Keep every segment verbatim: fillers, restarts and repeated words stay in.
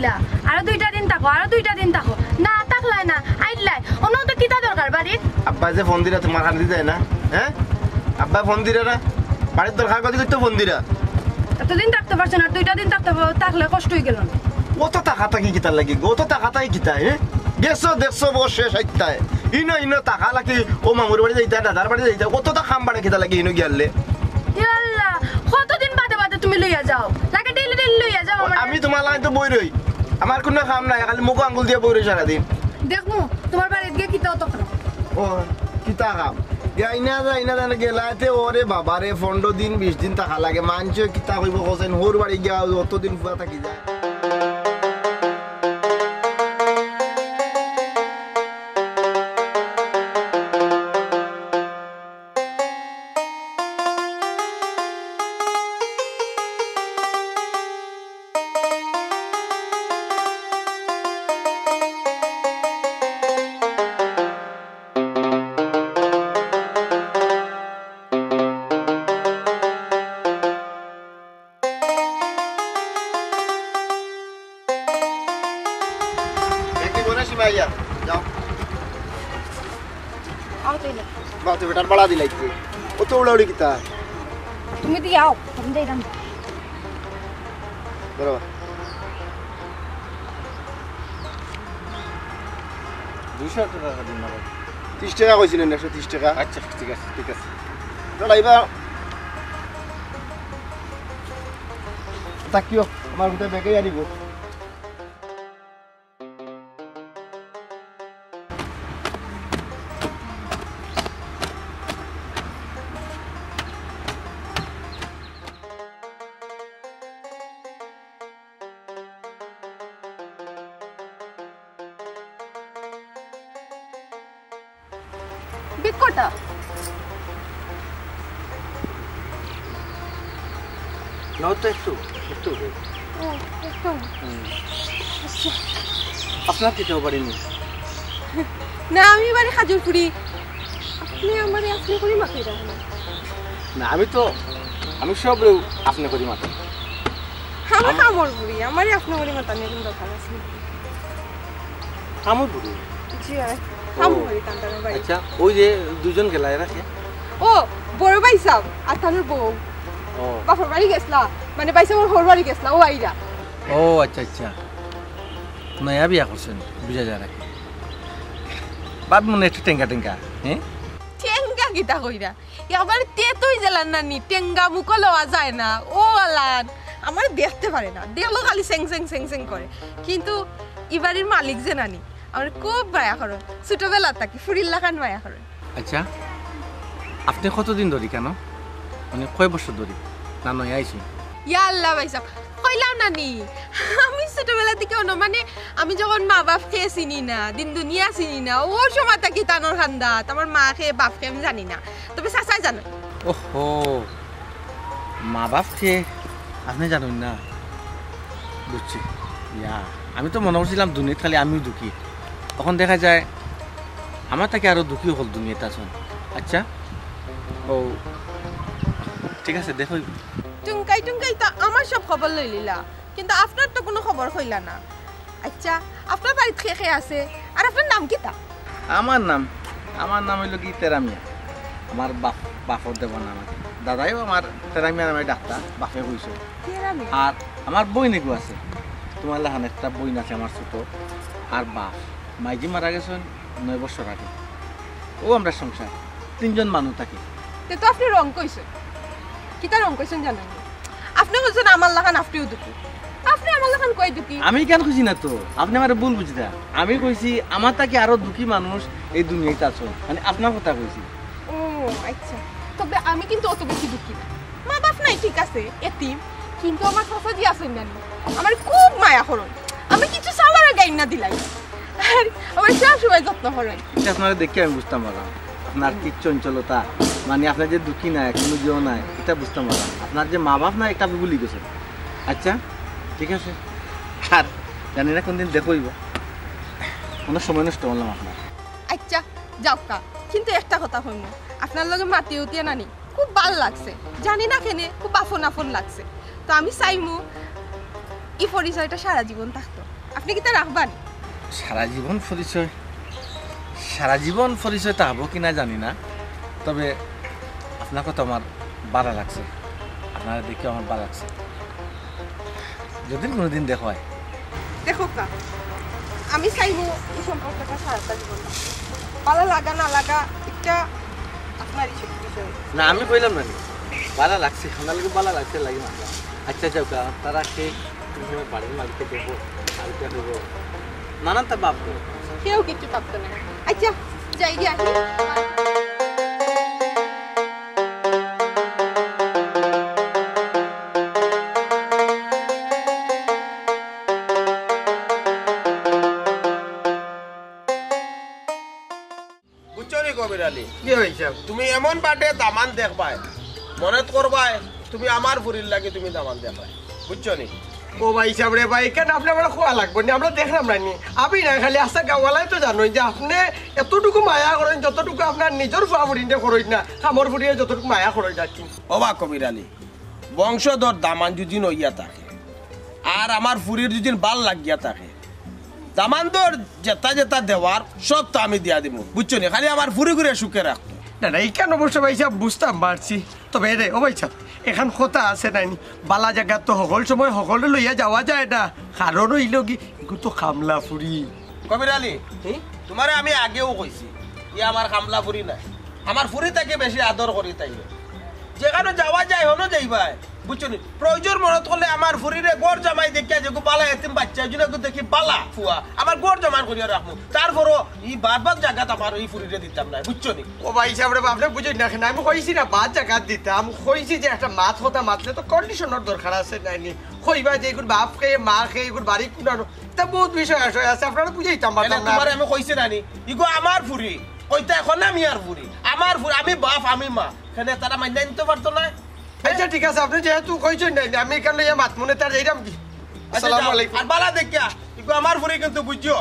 আরো দুইটা দিন থাকো, আরো দুইটা দিন থাকো। না থাকলায় না, আইলায়। অনো তো কিতা দরকার বাড়িত? আব্বায় যে ফোন দিরা তুমার কান্দি যায় না, হে? আব্বায় ফোন দিরা না? বাড়িত দরকার কদি কইতো ফোন দিরা? এতদিন থাকতে পারছো না, দুইটা দিন থাকতে পারো, থাকলে কষ্ট অই গেল না? অত থাকা থাকি কিতার লাগি? অত থাকা থাকি কিতা, হে? গেছো, দেখছো, বউ শেষ আইতায়। ইনো, ইনো থাকা লাগি, অউ মামুর বাড়ি যাইতায়, দাদার বাড়ি যাইতায়, অত তো কাম বাড়ে কিতার লাগি ইনো গিয়ালে? ইয়া আল্লাহ, কতদিন বাদে বাদে তুমি লইয়া যাও? লাগে ডেইলি ডেইলি লইয়া যাও আমারে। আমি তুমার লাগাইন তো বই রই। আমার কুনু কাম নাই, খালি মুখো আঙ্গুল দিয়া বই রই সারাদিন। দেখমু, তুমার বাড়িত গিয়া কিতা অত কাম। ও, কিতা কাম? যাই না, যাই না, যাই না, গেলাইতে ওরে বাবা রে, পনরো দিন, বিশ দিন থাকা লাগে। মানষে কিতা কইবো কওছাইন, হউর বাড়ি গিয়া অতদিন পুয়া থাকি যায়। একটি বোন আসি মাইয়া, যাও। আও তাইলে। বাহ, তুই বেটার বাড়া দিলাইছে। অত উড়াউড়ি কিতা? তুমি দিয়া আও, আমি যাইরাম। বরাবর। দুইশো টাকা দিন না ভাই। ত্রিশ টাকা কইছিলেন, একশো ত্রিশ টাকা। আচ্ছা, ঠিক আছে, ঠিক আছে। চল, আইবা। থাকিও, আমার গোটা ব্যাগে আনিব। বিকটা। না, তো একটু, একটু। ও, একটু। হুম। আচ্ছা। আপনার কিতা বাড়ি নি? না, আমি বাড়ি খাজুরপুরি। আপনে আমারে আপনে করি মাতইরা কেনে? না, আমি তো, আমি সবরে আপনে করি মাতি। আমি আম- কামর বুড়ি, আমারে আপনে করি মাতানির কুনু দরকার আছে নি? কামর বুড়ি? জি, অয়। ও। কামর বুড়ি, তান তানর বাড়ি। আচ্ছা, ওই যে দুইজন গেলা, এরা কে? ও, বড় ভাইসাব আর তানর বউ। ও। বাপর বাড়ি গেছলা, মানে ভাইসাবর হউর বাড়ি গেছলা, অউ আইরা। ও, আচ্ছা, আচ্ছা। নয়া বিয়া করছইন, বুঝা যায় আর কি। ভাবি মনে একটু টেঙ্গা টেঙ্গা, হ্যাঁ? টেঙ্গা কিতা কইরা? একবারে তেতই যেলান নানি, টেঙ্গা মুখো লওয়া যায় না, অউ আলান। আমারে দেখতে পারে না, দেখলো খালি সেং সেং সেং সেং করে। কিন্তু ই বাড়ির মালিক যে নানি, আমারে খুব মায়া করইন, ছোটবেলা থাকি ফুড়ির লাখান মায়া করইন। আচ্ছা, আপনে কতদিন ধরি কেন? মানে কয় বছর ধরি? না নয়া আইছি? ইয়া আল্লাহ ভাইসাব, কইলাম না নি, আমি ছোটবেলা থাকি অনো, মানে, আমি যখন মা বাপরে চিনি না, দিন দুনিয়া চিনি না, অউ সময় থাকি তানর কান্দাত, আমার মারে বাপরে আমি জানি না, তবে চাচায় জানইন। ওহো, মা বাপরে আপনে জানইন না? বুঝছি। ইয়া, আমি তো মনো করছিলাম দুনিয়াত খালি আমিউ দুখী, অখন দেখা যায় আমার থাকি আরো দুখী অকল দুনিয়াত আছইন। আচ্ছা, ও ঠিক আছে, দেখো। টুঙ্কাই টুঙ্কাই তো আমার সব খবর লইলিলা, কিন্তু আপনার তো কুনু খবর কইলা না। আচ্ছা, আপনার বাড়িত কে কে আছে? আর আপনার নাম কিতা? আমার নাম, আমার নাম অইলো কি তেরামিয়া। আমার বাপ, বাপর দেবর নাম আর কি। দাদাইও আমার তেরামিয়া নামে ডাকতা, বাপে কইছে। তেরামিয়া? আর আমার বইন এগু আছে, তুমার লাখান একটা বইন আছে আমার ছোট। আর বাপ, মাইজি মারা গেছইন নয় বছর আগে। অউ আমরার সংসার, তিনজন মানুষ থাকি। তে তো আপনে wrong কইছইন। কিতা wrong কইছইন জানইন নি? আপনে কইছইন আমার লাখান আপনেউ দুখী। আপনে আমার লাখান কই দুখী? আমি কেনে কইছি না তো, আপনে আমারে ভুল বুঝরা। আমি কইছি আমার থাকি আরো দুখী মানুষ এই দুনিয়াত আছইন, মানে আপনার কথা কইছি। ও আচ্ছা, তবে আমি কিন্তু অত বেশি দুখী না। মা বাপ নাই ঠিক আছে, এতিম, কিন্তু আমার চাচাজি আছইন নানি, আমারে খুব মায়া করইন। আমি কিচ্ছু চাওয়ার আগে আইনা দিলাইন। আর আমারে সব সময় যত্ন করইন। ইটা আপনারে দেখি আমি বুঝতাম পারলাম, আপনার কি চঞ্চলতা, মানে আপনার যে দুখী নায়, কুনু ইয়েও নায়, ইটা বুঝতাম পারলাম। আপনার যে মা বাপ নাই, ইটা আপনে ভুলি গেছইন। আচ্ছা, ঠিক আছে, আর জানি না কুনদিন দেখা অইবো, কুনু সময় নষ্ট করলাম আপনার। আচ্ছা, যাউক্কা, কিন্তু একটা কথা কইমু, আপনার লগে মাতিয়া উতিয়া নানি খুব ভালা লাগছে, জানি না কেনে খুব আপন আপন লাগছে। তো আমি চাইমু ই পরিচয়টা সারা জীবন থাকতো। আপনি কিতা রাখবা নি? সারা জীবন পরিচয়, সারা জীবন পরিচয় থাকবো কিনা জানি না, তবে আপনাকে তো আমার ভালা লাগছে, আপনারে দেখিয়া আমার ভালা লাগছে। যদি কোনোদিন দেখা হয়। দেখউক্কা, আমি চাইমু এই সম্পর্কটা সারাটা জীবন। ভালা লাগা না লাগা, এটা আপনার ইস্যু বিষয়। না, আমি কইলাম না নি। ভালা লাগছে, আপনার লাগি ভালা লাগছে, লাগি মাতলাম। আচ্ছা, যাউক্কা, তারা কে তুমি আমার বাড়ির মালিককে দেখো, আর কে দেখো। নানান তা ভাববো। কেউ কিচ্ছু ভাবতো না। আচ্ছা, যাই গিয়া। বুঝছো নি কবির আলী? জি ভাইসাব। তুমি এমন বাটে দামান দেখবায়, মনত করবায়, তুমি আমার ফুরির লাগি তুমি দামান দেখবায়, বুঝছো নি? ও ভাইসাব রে ভাই, কেনে আপনে আমারে কওয়া লাগবো নি, আমরা দেখলাম না নি। আমি না, খালি আস্তা গাঁওয়ালায় তো জানইন যে আপনে এতটুকু মায়া করইন, যতটুকু আপনার নিজর ফুয়া ফুরিনরে করইন না, কামর ফুরিনরে যতটুকু মায়া করইন আর কি। ও বা কবির আলী, বংশধর দামান যদি অইয়া থাকে, আর আমার ফুরির যদি ভালা লাগিয়া থাকে, দামান্দর যেতা যেতা দেওয়ার সব তো আমি দিয়া দিমু, বুঝছো নি? খালি আমার ফুরিগুরে সুখে রাখতো। না, না, ইখান অবশ্য ভাইসাব বুঝতাম পারছি। তবে এরে, ও ভাইসাব, এখান কথা আছে নানি, ভালা জাগাত তো হকল সময় হকলরে লইয়া যাওয়া যায় না। কারণ অইলোগি, ইগু তো কামলা ফুরি। কবির আলী, হুম? তুমারে আমি আগেও কইছি, ই আমার কামলা ফুরি নায়, আমার ফুরি থাকি বেশি আদর করি তাইরে। যেখানো যাওয়া যায়, হনো যাইবায়, বুঝছো নি? প্রয়োজন মনত করলে আমার ফুরিরে ঘর জামাই দেখিয়া, যেগু ভালা এতিম বাইচ্চা, অউ জন্য এগু দেখি ভালা ফুয়া, আমার ঘর জামাই করিয়া রাখমু। তারপরও ই বাদ বাদ জাগাত আমার ই ফুরিরে দিতাম নায়, বুঝছো নি? ও ভাইসাব রে বা, আপনে বুঝইন না কেনে? আমি কইছি না বাদ জাগাত দিতাম, কইছি যে একটা মাত কথা মাতলে তো কন্ডিশনর দরকার আছে নানি। কইবা যে ইগুর বাপ কে, মা কে, ইগুর বাড়ি কুনানো, তা বউত বিষয় আশয় আছে, আপনারে বুঝাইতাম পারতাম না। তুমারে আমি কইছি নানি, ইগু আমার ফুরি, কইতা এখন আমি আর ফুরি, আমার ফুরি, আমি বাপ, আমি মা, কেনে তারা মাইনা নিতো পারতো নায়? আচ্ছা, ঠিক আছে, আপনে যেহেতু কইছইন না, আমি ইখান লইয়া মাতমু না, তে যাইরাম গি। আচ্ছা, আসসালামু আলাইকুম। আর ভালা দেখিয়া, ইগু আমার ফুরি কিন্তু বুঝছো।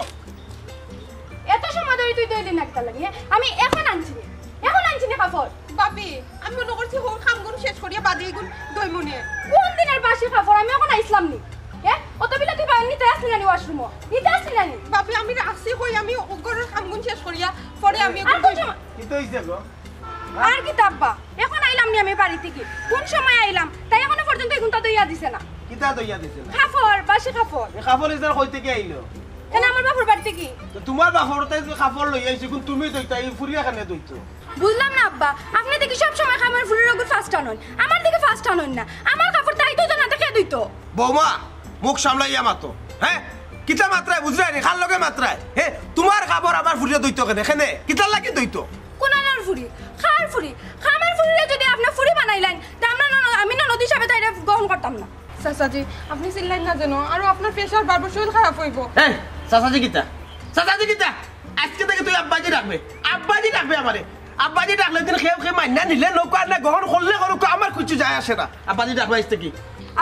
এত সময় ধরি তুই দইলি না কিতার লাগি, হ্যাঁ? আমি এখন আনছি নি, এখন আনছি নি কাপড়। ভাবি, আমি মনো করছি হউর কামগুন শেষ করিয়া বাদে ইগুন দইমু নে। কোন দিনর বাসি কাপড়? আমি এখন আইছলাম নি, হ্যাঁ? অত বেলা তুই বাইরে নিতে আসলি না নি ওয়াশরুমো? নিতে আসলি না নি? ভাবি, আমি রাখছি কই, আমি ঘরর কামগুন শেষ করিয়া পরে আমি আর ইগুন কোন দইমু। সময়? কিতা অইছে গো? আর কিতা আব্বা, এখন আইলাম নি আমি বাড়ি থাকি। কোন সময় আইলাম, তাই এখনো পর্যন্ত ইগুনতা দইয়া দিছে না। কিতা দইয়া দিছে না? কাপড়, বাসি কাপড়। ই কাপড় ইজার কই থাকি আইলো? কেনে আমার বাপর বাড়ি থাকি। তো তুমার বাপর তাই যে কাপড় লইয়া আইছে, ইগুন তুমি দইতায়, ই ফুরিয়ে কেনে দইতো? বুঝলাম না আব্বা, আপনে দেখি সব সময় কামর ফুরির অগুর ফাস্ট আনইন, আমার দেখি ফাস্ট আনইন না। আমার কাপড় তাই তো জানা দেখে দইতো। বৌমা, মুখ সামলাইয়া মাতো। হ্যাঁ? কিতা মাতরায় বুঝরায় নি? কার লগে মাতরায়? হে, তুমার কাপড় আমার ফুরিয়ে দইতো কেনে? কেনে? কিতার লাগি দইতো? কুনানোর ফুরি? কার ফুরি? কামর ফুরিরে যদি আপনে ফুরি বানাইলাইন, তে আমরা নন-, আমি ননদ হিসাবে তাইরে গ্রহণ করতাম না। চাচাজি, আপনি চিল্লাইন না যেন, আরো আপনার প্রেশার বাড়বো, শরীর খারাপ অইবো। এই, চাচাজি কিতা? চাচাজি কিতা? আইজকে থাকি তুই আব্বাজি ডাকবে, আব্বাজি ডাকবে আমারে। আব্বাজি ডাকলে দিন কেউ কেউ মাইনা নিলে নৌকা আর না গ্রহণ করলে করুক, আমার কিচ্ছু যায় আসে না। আব্বাজি ডাকবে আইজ থাকি।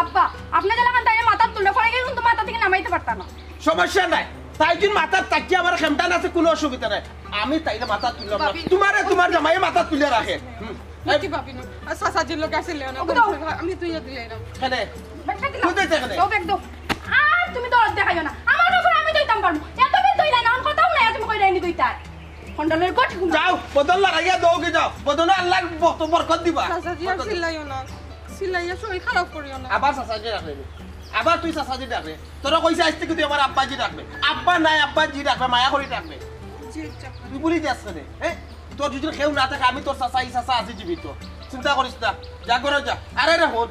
আব্বা, আপনে যেলাখান তাইরে মাথাত তুললে পরে কিন্তু মাথা থাকি নামাইতে পারতা না। সমস্যা নাই, তাই যদি মাথাত থাকি আমার খেমটা না আছে, কোনো অসুবিধা নাই। আমি তাইরে মাথাত তুললাম না। ভাবি, তুমারে তুমার জামাইয়ে মাথাত তুলিয়া রাখে। হুম। নাকি ভাবি না? আর চাচাজির লগে আছিল না। ওকে দাও। আমি তুইয়া দিলাইলাম। কেনে? ব্যাগটা দিলাম। তুই দইতে কেনে? দাও ব্যাগ দাও। আর তুমি দরদ দেখাইও না। আমার উপর আমি দইতাম পারমু। এতদিন দইলা না, অখন কথাও নাই, তুমি কইরায় নি দইতায়। কন্ডলের গট ঘুম। যাও, বদন লড়াইয়া দৌগি যাও। বদনে আল্লায় বত-, বরকত দিবা। চাচাজি আর চিল্লাইও না। চিল্লাইয়া শরীর খারাপ করিও না। আবার চাচাজি ডাকলে নি। আবার তুই চাচাজি ডাকলে। তোরা কইছে আইজ থাকি তুই আমার আব্বাজি ডাকবে। আব্বা নাই, আব্বাজি ডাকবে, মায়া করি ডাকবে। জি, আচ্ছা। তুই ভুলি যাস কেনে? হ্যাঁ? তোর যদি কেউ না থাকে, আমি তোর চাচা, ই চাচা আছি জীবিত। চিন্তা করিস না, যা ঘরো যা। আরে রে হন,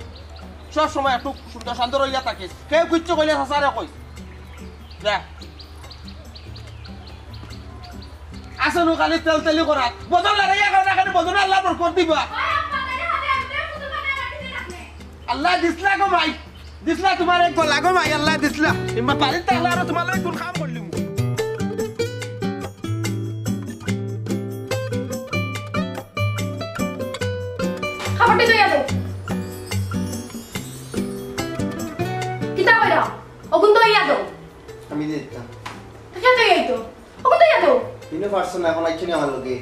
সব সময় একটু সুন্দর শান্ত রইয়া থাকিস। কেউ কিচ্ছু কইলে চাচারে কইস। যা। আছে নু খালি তেল তেলি করা। বদন লড়াইয়া করা, খালি বদনে আল্লায় বরকত দিবা। আল্লায় দিছলা গো মাই। দিছলা তুমার এক গলা গো মাই, আল্লায় দিছলা। ইমা বাড়িত থাকলে আরো তুমার লগে কুন কাম করলিমু। খাবারটা দইয়া দেও। কিতা কইরা? অগুন দইয়া দেও। আমি দিতাম। তো কে দইয়া দিতো? অগুন দইয়া দেও। তুমি পারছো না, অখন আইছো নি আমার লগে?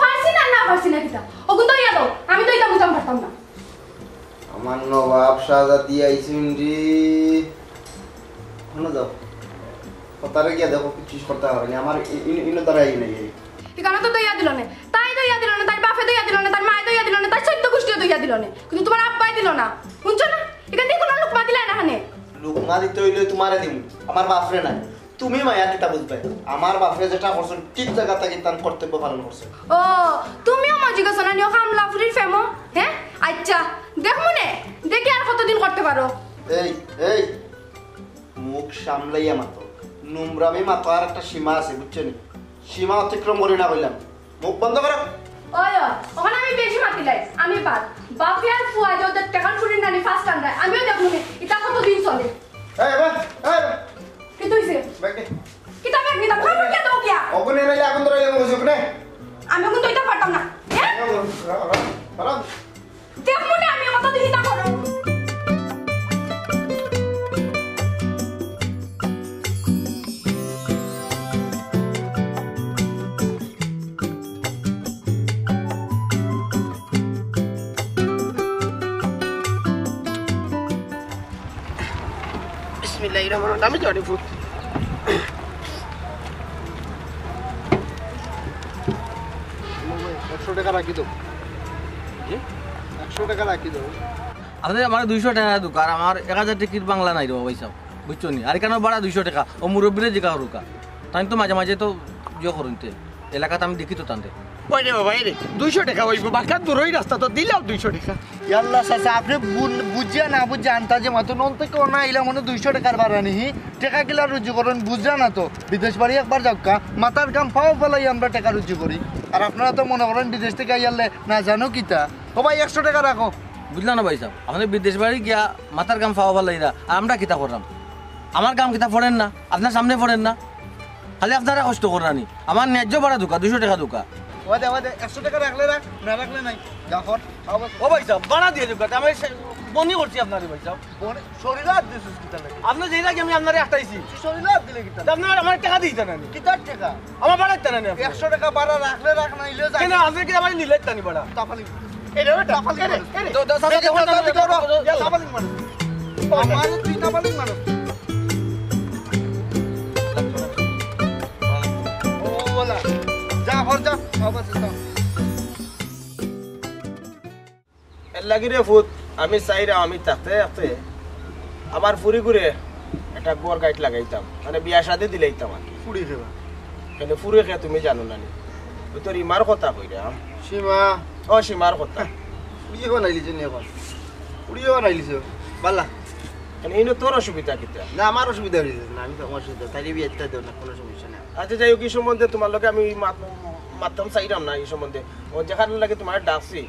পারছি না, না পারছি না কিতা? অগুন দইয়া দেও। আমি দইতাম বুঝাম পারতাম না। আমার নবাব শাহজাদি আইছইন রে। অনো যাও। কথারে গিয়া দেখো, কিচ্ছু করতে পারবে না। আমার ই-, ইন-, ইনো দ্বারা এই নাই, এই। ইখানো তো দইয়া দিল নে, তাই দইয়া দিল নে, তার বাপে দইয়া দিল নে, তার মায়ে দইয়া দিল নে, তার চৌদ্দ গোষ্ঠীও দইয়া দিল নে, কিন্তু তোমার আব্বায় দিল না, শুনছো না? ইখান দিয়া কুনু লুকমা দিলায় না হানে। লুকমা দিতে অইলে তোমারে দিমু, আমার বাপরে নায়। তুমি মায়া কিতা বুঝবায়? আমার বাপরে যেটা করছইন, ঠিক জাগাত থাকি তান কর্তব্য পালন করছইন। ও, তুমিও মজি গেছো না নিও কামলা ফুরির প্রেমো? হে, আইচ্ছা, দেখমু নে, দেখি আর কতদিন করতে পারো। এই, এই, মুখ সামলাইয়া মাতো। নোংরামি মাতার একটা সীমা আছে, বুঝছো নি? সীমা অতিক্রম করি না কইলাম। মুখ বন্ধ করো। ওই, ওই, অখন আমি বেশি মাতিলাই, আমি বাদ। বাপে আর ফুয়ায় যে ওদের টেকার ফুরির নানি ফার্স্ট আন্ডায়, আমিও দেখমু নে, ইটা কতদিন চলে। এই, এবার, এই, এবার। কিতা অইছে? ব্যাগ দে। কিতা ব্যাগ নিতাম? খাবার কে দাও গিয়া? অগুনে নাইলে আগুন ধরাইলে মরে যাবে না। আমি কিন্তু ইটা পারতাম না। হ্যাঁ? ধরো, ধরো, ধরো। দেখমু নে আমি কত দিন ইটা করো। বিসমিল্লাহির রহমানির রহিম। আমি জানি ফুট। একশো টেকা রাখি দেও। জি? একশো টেকা রাখি দেও। আপনে আমারে দুইশো টেকা দেউক্কা, আর আমার এক হাজার টেকার বাংলা নাই রে বা ভাইসাব, বুঝছো নি? আর ইখানো ভাড়া দুইশো টেকা, অউ মুরব্বিরে জিকাও রুকা। তাইন তো মাঝে মাঝে তো ইয়ে করইন তে, এলাকাত আমি দেখি তো তানরে। ওই রে বাবা, এই রে, দুইশো টেকা অইবো, বাক্কা দূরই রাস্তা তো, দিলাও দুইশো টেকা। ইয়াল্লা চাচা, আপনে বুন-, বুঝিয়া না বুঝিয়া আন্তাজে মাতো, নন থাকি অনো আইলা মনো দুইশো টেকার ভাড়া নিহি, টেকা কিলা রুজি করইন বুঝরা না তো। বিদেশ বাড়ি একবার যাউক্কা, মাথার ঘাম পাও ফালাই আমরা টেকা রুজি করি। আর আপনারা তো মনো করইন বিদেশ থাকি আইয়ারলে না জানো কিতা। ও ভাই, একশো টেকা রাখো। বুঝলা না ভাইসাব, আপনে বিদেশ বাড়ি গিয়া মাথার ঘাম পাও ফালাইরা, আর আমরা কিতা কররাম? আমার ঘাম কিতা পড়ের না? আপনার সামনে পড়ের না? খালি আপনারা কষ্ট কররা নি। আমার ন্যায্য ভাড়া দেউক্কা, দুইশো টেকা দেউক্কা। ওই দে, ওই দে, একশো টেকা রাখলে রাখ, না রাখলে নাই। যা কর, খাও বস। ও ভাইসাব, ভাড়া দিয়া দেউক্কা, আমি সে-, বনি করছি আপনারে ভাইসাব। বনি, শরীরে হাত দিছস কিতা লাগি? আপনে যেই লাগি আমি আপনারে আটকাইছি। তুই শরীরে হাত দিলে কিতা? তে আপনার আমার টেকা দিতা না নি? কিতার টেকা? আমার ভাড়া দিতা না নি আপনে? একশো টেকা ভাড়া রাখলে রাখ, নাইলে যা। কেনে, আপনে কি আমারে নিলাইতা নি ভাড়া? তাফালিং। এ রে, বেটা, তাফালিং এ রে, মারস। এ রে। তো, তো, চাচা, এ রে, দেখো, তো, তো, দেখো, তো, তো, তো, তাফালিং মারস। আমারে তুই তাফালিং মারস। ও, ওলা। যা, ঘর যা। অবস্থা। এর লাগি রে ফুত, আমি চাইরাম আমি থাকতে থাকতে আমার ফুরিগুরে একটা ঘর গাইট লাগাইতাম, মানে বিয়া শাদি দিলাইতাম আর কি। ফুরি খেবা? কেনে ফুরি খে তুমি জানো না নি? ওই তো রিমার কথা কইরাম। সীমা। ও সীমার কথা। ফুরিয়ে বানাইলিছে নি এখন? ফুরিয়ে বানাইলিছে। বালা। কেনে ইনো তোর অসুবিধা কিতা? না, আমার অসুবিধা অইছে না, আমি তো আমার অসুবিধা, তাইরে বিয়া দিতে দেও না, কোনো সমস্যা নাই। আচ্ছা যাই হোক, এই সম্বন্ধে তোমার লগে আমি মাত-, মাততাম চাইরাম না এই সম্বন্ধে। ও যেখান লাগি তোমারে ডাকছি,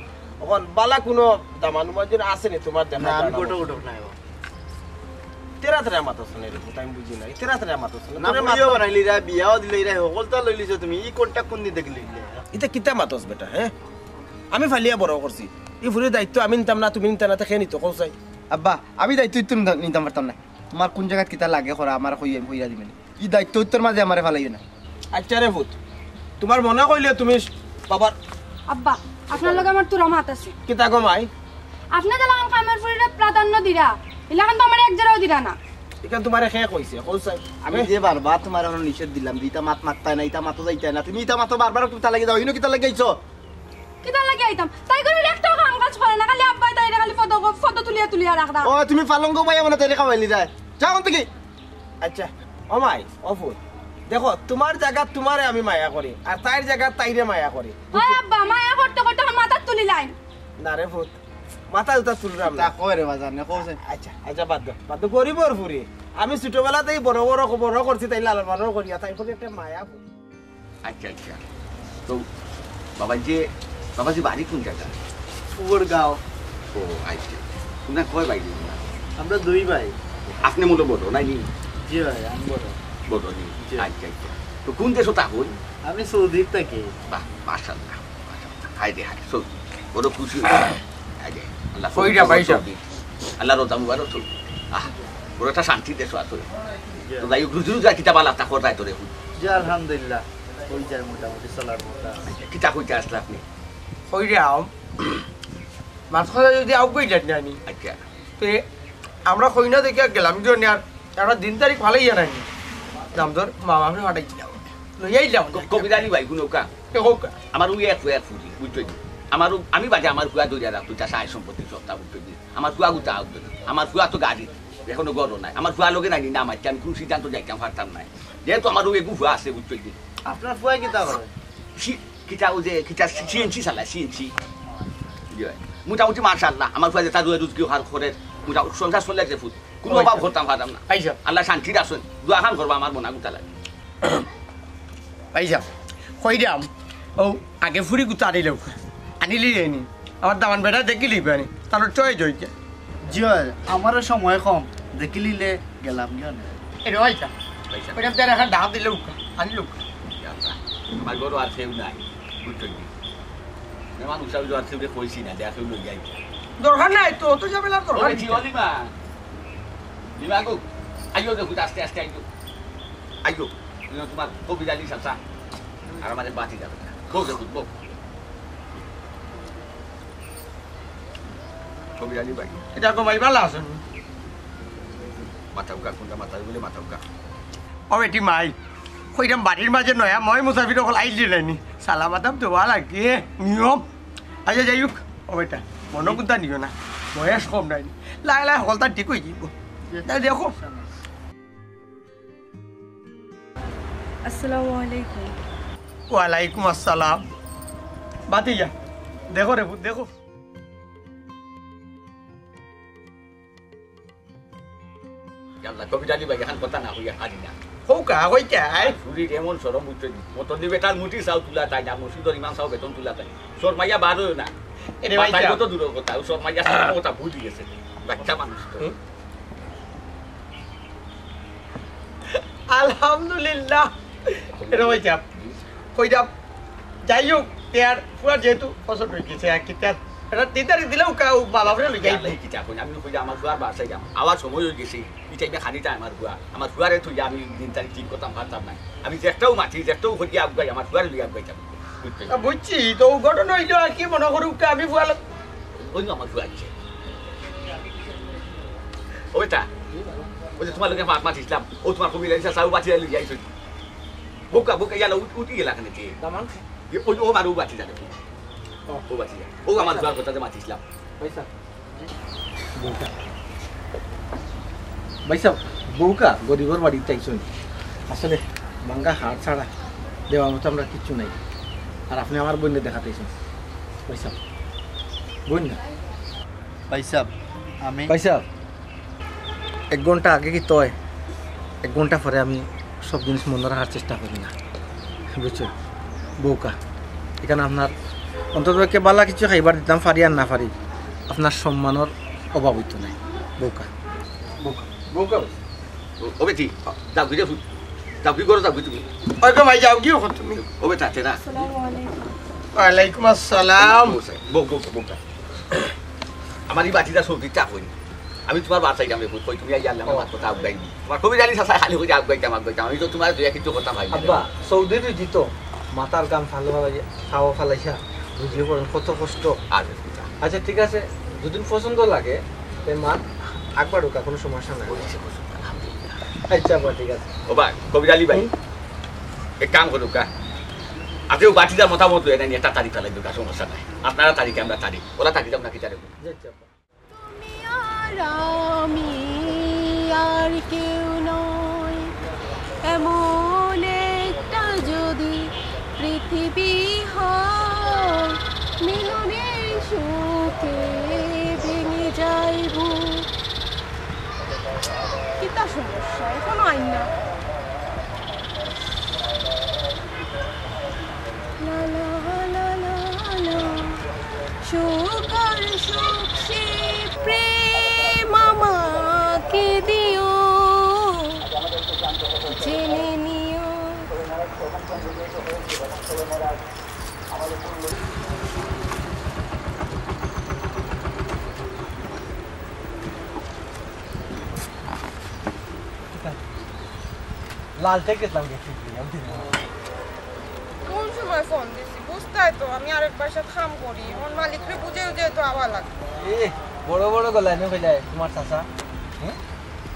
অখন বালা কুনু দামান্দর মাঝে আছে নি তোমার দেখা না, আমি জানা? কটক কটক নাই বা। তেরা তেরা মাতস না রে, আমি বুঝি না। তেরা তেরা মাতস না। না, তোরে ফুরিও মাত- বানাইলিরা, বিয়াও দিলাইরা, হকলতা লইলিছো তুমি। ই কোনটা কোন দিন দেখলি? ইতা কিতা মাতস বেটা, হে? আমি ফালিয়া বড় করছি। ই ফুরির দায়িত্ব আমি নিতাম না, তুমি নিতা না, তে কে নিতো, কও চাই? আব্বা, আমি দায়িত্ব ইতো নিতাম, নিতাম পারতাম না। তোমার কোন জাগাত কিতা লাগে করা, আমারে কইয়া, কইয়া দিবে নি। ই দায়িত্ব ইতর মাঝে আমারে ফালাইও না। আচ্ছা রে ফুত, তোমার মনে কইলে তুমি বাবার আব্বা, আপনার লগে আমার থুড়া মাত আছে। কিতা গো মাই? আপনে যেলাখান কামর ফুরিরে প্রাধান্য দিরা, ইলাখান তো আমারে এক জেরাও দিরা না। ইখান তোমারে কে কইছে? কও চাই। আমি এ? যে বারবার তোমারে অনো নিষেধ দিলাম যে ইতা মাত মাততায় না, ইতা মাতো যাইতায় না, তুমি ইতা মাতো বারবার কিতা লাগি যাও, ইনো কিতা লাগি আইছো? কিতা লাগি আইতাম? তাই করি একটাও কাম কাজ করে না, খালি আব্বায় তাইরে খালি ফটো, ফটো তুলিয়া তুলিয়া রাখরা। ও, তুমি পালঙ্গ বাইয়া মানে তাইরে খাওয়াইলি যায়। যাও অন থাকি। আচ্ছা, ও মাই, ও ফুত, দেখো, তোমার জাগাত তোমারে আমি মায়া করি, আর তাইর জাগাত তাইরে মায়া করি। ওই আব্বা, মায়া করতে করতে আমার মাথাত তুলিলাইন। না রে ফুত, মাথাত উতা তুলরাম না। তা কয় রে বাজার নে, কও চাই। আচ্ছা, আচ্ছা, বাদ দেও, বাদ দেও, গরিবর ফুরি। আমি ছোটবেলাতেই বড় বড়, বড় করছি, তাই লালন পালন করিয়া, তাই ফুরি একটা মায়া ফুত। আচ্ছা, আচ্ছা। তো বাবাজি, বাবাজি বাড়ি কোন জাগা? পুকুরগাঁও। ও, আচ্ছা। তোমরা কয় ভাই বোন? আমরা দুই ভাই। আপনে মূলত বড়, নাকি? জি ভাই, আমি বড়। বড় নি? জি। আচ্ছা, আচ্ছা। তো কোন দেশো থাকইন? আমি সৌদিত থাকি। বাহ, মাশাআল্লাহ, মাশাআল্লাহ। হায় রে হায়, সৌদি। বড় খুশি অইলাম। হায় রে, আল্লাহ কইরা কবুল করো ভাই সাহেব। সৌদি। আল্লাহ রোজা মুবারক সৌদি। আহ, বড় একটা শান্তি দেশ আছে। জি। তো যাই হোক, রুজি রোজা কিতা বালা তা কর যায় তোরে এখন? জি, আলহামদুলিল্লাহ। অই যায় মোটামুটি চলার মতো। আচ্ছা, কিতা কইতা আসলা আপনে? কইরাম, মাছ কথা যদি আউক কই যান জানি। আচ্ছা। তে আমরা কইনা দেখিয়া গেলাম, কি জানি আর একটা দিন তারিখ ফালাইয়া নাইনি। নাম ধর, মা বাপরে ফাটাই দিলাম। লইয়া আইলাম। ক-, কবির আলী ভাই, হুনউক্কা। কে কউক্কা? আমার অউ এক ফুয়া এক ফুড়ি, বুঝছো নি? আমার অউ, আমি বাদে আমার ফুয়া ধরিয়া রাখতো, যা সায় সম্পত্তি সবতা, বুঝছো নি? আমার ফুয়া গুতা আউক না। আমার ফুয়া তো গাড়ি, এখনো ঘরো নাই। আমার ফুয়া লগে নাই নি, না মারতে আমি কুনু সিদ্ধান্ত যাইতাম পারতাম নায়। যেহেতু আমার অউ এগু ফুয়া আছে, বুঝছো নি? আপনার ফুয়া কিতা করে? সি-, কিতা অউ যে, কিতা সি-, সিএনজি চালায়, সিএনজি। জি ভাই। মোটামুটি মাশাআল্লাহ, আমার ফুয়া যেতা রুজি রুজকি হার করে, মোটা-, সংসার চলে যে ফুত। কুনু অভাব করতাম পারতাম না। আইসা। আল্লাহ শান্তি রাখছইন। দোয়া খান করবা আমার মনা গুতা লাগে। আইসা। কইরাম, অউ আগে ফুড়ি গুতা আনিলে, আনিলি নি। আমার দামান বেটা দেখিলি পানি, তার চয়ে জইকে। জি অয়, আমারও সময় কম, দেখিলিলে গেলাম গিয়া। এরে আইসা। আইসা। কইরাম তার একটা ডাক দিলে উকা, আনিলে উকা। ইয়া আল্লাহ, আমার ঘরো আর কেউ নাই, বুঝছো নি? মেহমান উসাব আর কেউরে কইছি না, যে আর কেউ লইয়া আইছে। দরকার নাই তো, অত ঝামেলার দরকার নাই। ও বেটি, ও লিমা। লিমা গো, আইও দেখো, আস্তে আস্তে আইও। আইও, তুমি তোমার কবির আলী চাচা। আর আমাদের বাতি যাবে না। বউ দেখো, বউ। কবির আলী ভাই। এটা কমাই ভালা আছইন। মাথাউক্কা, কোনটা মাথাউ বলে মাথাউক্কা। ও বেটি মাই, কইরাম বাড়ির মাঝে নয়া ময় মুসাফির অকল আইলে নাইনি। সালাম আদাব দেওয়া লাগে, নিয়ম। আচ্ছা, যাই হোক, ও বেটা, মনো কুন্তা নিও না। বয়স কম নাইনি। লায় লায় হকলতা ঠিক অই যাইবো। তাই দেখো। আসসালামু আলাইকুম। ওয়ালাইকুম আসসালাম। বাতি যা। দেখো রে পুত, দেখো। ইয়াল্লা, কবির আলী ভাই, এখান কথা না কইয়া পারি না। কউক্কা, কইক্কা, আয়। আর ফুড়ির এমন শরম উঠছে, মতন দিবে তার মুঠি চাও তুলা তাই না, মসজিদর ইমাম চাও বেতন তুলা তাই। শরমাইয়া বার অইও না। এরে ভাই, বাতাইবো তো দূরর কথা, ও শরমাইয়া সব কথা ভুলি গেছে। বাচ্চা মানুষ তো। হুম। আলহামদুলিল্লাহ। এরে ভাই সাহেব, কইরাম, যাই হোক, তেয়ার পুরা যেহেতু পছন্দ অই গেছে, আর কি তেয়ার, এটা দিদারি দিলেও কাউ বাবা ফিরে লই যাই। ইয়াল্লা, এই কিতা কইন, আমি কই যে আমার ফুয়ার বাসায় যাম, আবার সময় অই গেছে, এই টাইমে খানিটা আমার ফুয়া, আমার ফুয়ারে থইয়া আমি দিন তারিখ ঠিক করতাম পারতাম না। আমি যেটাও মাতি, যেটাও করি আগুয়াই, আমার ফুয়ারে লই আগুয়াইতাম। বুঝতে? আ, বুঝছি, তো ঘটনা অইলো আর কি মনে করুক, আমি ফুয়া লগ- ওই আমার ফুয়া আছে। ও বেটা, ওই যে তোমার লগে মাত মাতিছিলাম, ও তোমার কবির আলী চাচা, ও বাতি আলী যাইছো। বউক্কা, বউক্কা, ইয়াল্লা, উঠ-, উঠি গেলা কেনে? দামান? এ, ওই, ও আমার, ও বাতি যাবে। ও। ও বাতি যাবে। ও আমার ফুয়ার কথা যে মাতিছিলাম। পয়সা। বউক্কা। ভাই সাহেব, বউক্কা গরিবর বাড়িত আইছইন। আসলে ভাঙ্গা হাড় ছাড়া দেওয়ার মতো আমরা কিচ্ছু নাই। আর আপনি আমার বইনরে দেখাত আইছইন। ভাই সাহেব, বইন না। ভাই সাহেব, আমি ভাই সাহেব, এক ঘন্টা আগে কিতা অয়, এক ঘন্টা পরে আমি সব জিনিস মনো রাখার চেষ্টা করি না, বুঝছো? বউক্কা, এখানে আপনার অন্তত পক্ষে ভালা কিছু খাইবার দিতাম পারি আর না পারি, আপনার সম্মানর অভাব অইতো নায়। বউক্কা। বউক্কা, বউক্কা। ও, ও বেটি, যাও গি রে ফুত। যাও গি, ঘরো যাও গি তুমি। ওই গো ভাই, যাও গি অখন তুমি। ও বেটা, তেরা। আসসালামু আলাইকুম। ওয়ালাইকুম আসসালাম। বউ, বউ, বউ, বউ। আমার এই বাতিজা সৌদির চা কই। আমি তোমার বাসায় যাম রে ফুত, কই তুমি আইয়া আল্লাহ আমার কথা আগুয়াই। তোমার কবির আলী চাচা খালি কই আগুয়াইতাম, আগুয়াইতাম। আমি তো তোমার দুই এক কিছু কথা ভাই। আব্বা, সৌদির রুজি তো মাথার ঘাম ফালো ফালাই, খাওয়া ফালাইছা, বুঝিয়ে পড়েন কত কষ্ট। আর আচ্ছা, ঠিক আছে, দুদিন পছন্দ লাগে, তে মা, আকবার ঢুকা, কোনো সমস্যা নাই। ওই যে পছন্দ, আলহামদুলিল্লাহ। আচ্ছা, আব্বা, ঠিক আছে। ও ভাই, কবির আলী ভাই, হুম? এক কাম করুক্কা। আজকে ও বাতিজার মতামত লইয়া নেন, একটা তারিখ ফালাই দিউক্কা, সমস্যা নাই। আপনারা তারিখে, আমরা তারিখ। ওরা তারিখ, আমরা কি তারিখ? জি, আচ্ছা, আব্বা। তুমি আর আমি আর কেউ নয়, এমন একটা যদি পৃথিবী হয়, মিলনের শোকে ভেঙে যায় বুক। কিতা সমস্যা? এখনো আইন না। লা লা লা লা লা। সুখ আর সুখ সে প্রেম আমাকে দিও, জেনে নিও। লাল টেক গেছিলাম গেছি। কোন সময় ফোন দিছি? বুঝতায় তো, আমি আরেক বাসাত কাম করি। অখন মালিকরে বুঝাইয়া তো আওয়া লাগবো। এ, বড় বড় গলায় নি কইলায়, তোমার চাচা? হুম?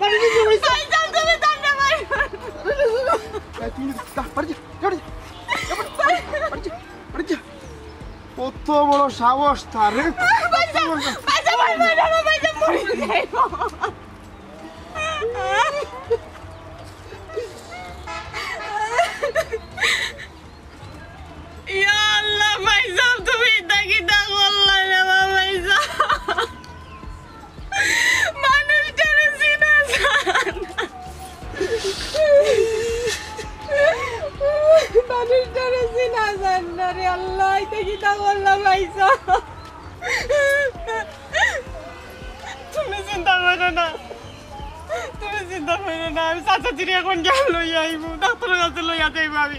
বাড়ি যা, বাড়ি যা। ভাইজান, তুমি তার না মারো। এই, তুমি যা, বাড়ি যা, বাড়ি যা। বাড়ি যা, বাড়ি যা। কত বড় সাহস তার, রে? কত বড় সাহস। ভাইজান, ভাইজান, ভাইজান, ভাইজান, মরে যাইবো। ইয়া আল্লাহ, ভাইজান, তুমি ইতা কিতা করলায় রে বা, ভাইজান? মানুষটারে চিনা যায় না। মানুষটারে চিনা যায় না রে আল্লাহ, ইতা কিতা করলায়, ভাইজান? তুমি চিন্তা করো না, তুমি চিন্তা করো না। আমি চাচাজিরে এখন গিয়া লইয়া আইমু, ডাক্তারর কাছে লইয়া যাইমু আমি।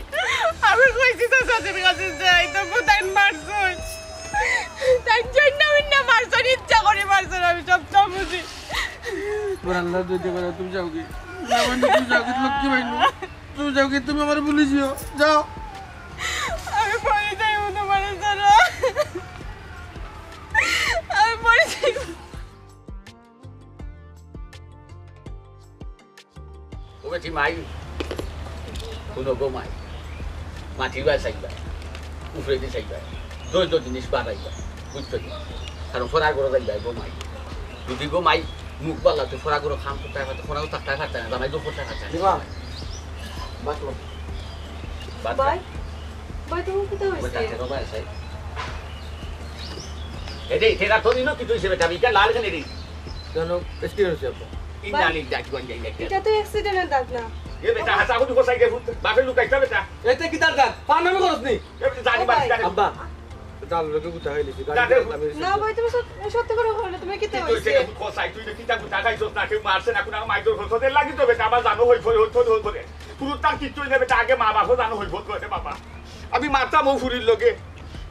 আমি কইছি চাচাজির কাছে যাইতাম, তাইন মারছইন। তাইন জইন্না উইন্না মারছইন, ইচ্ছা করি মারছইন, আমি সব সব বুঝি। তোর আল্লাহ যদি করে, তুমি যাওগি। না মানে তুমি যাওগি, লক্ষ্মী ভাই নু। তুমি যাওগি, তুমি আমারে ভুলি যাও। যাও। আমি মরি যাইমু তোমারে ছাড়া। আমি মরি যাইমু। ও বেটি মাই, হুনো গো মাই, মাটির বায় চাইবা, উপরেদি চাইবা, দশ দশ জিনিস বাড়াইবা, বুঝছো নি? কারণ ফরার ঘরো যাইবা গো মাই, যদি গো মাই মুখ বালা তো ফরার ঘরো কাম করতে পারতে, ফরার ঘরো থাকতে পারতে না, জামাই তো করতে পারতে না। দিবা, বাঁচো। বাদ ভাই, ভাই, তোমার কিতা ওই হইছে? ডাক্তার বাবা আছে। এ রে, এটা তো নিল কি তুই সে বেটা, এটা লাল কেন রে? কেন, অ্যাক্সিডেন্ট হয়েছে আব্বা। ইন্না লিল্লাহি ওয়া ইন্না ইলাইহি রাজিউন। এটা তো অ্যাক্সিডেন্টের দাগ না। এ বেটা, হাছা হুদু কোসাই গে ফুট, বাপে লুকাইতা বেটা। এতে কিতার দাগ? পান আমি করস নি? এ বেটা, জানি ও ভাই। বাড়ি, জানি। আব্বা, তার লগে গুতা হইলিছি, গাড়ি জানি। আমি না ভাই, তুমি সত-, সত্যি করে বলো, তুমি কিতা কি তুই হইছে? সেটা কোসাই, তুই কিতা গুতা খাইছস না, কেউ মারছে না, কোনো মাইর ধর করছে, এর লাগি তো বেটা, আমার জানো হই ফই, হই ফই, হই ফই। পুরো তার কিচ্ছু হইলে বেটা, আগে মা বাপও জানো হই ফই করে বাবা। আমি মারতাম ও ফুরির লগে।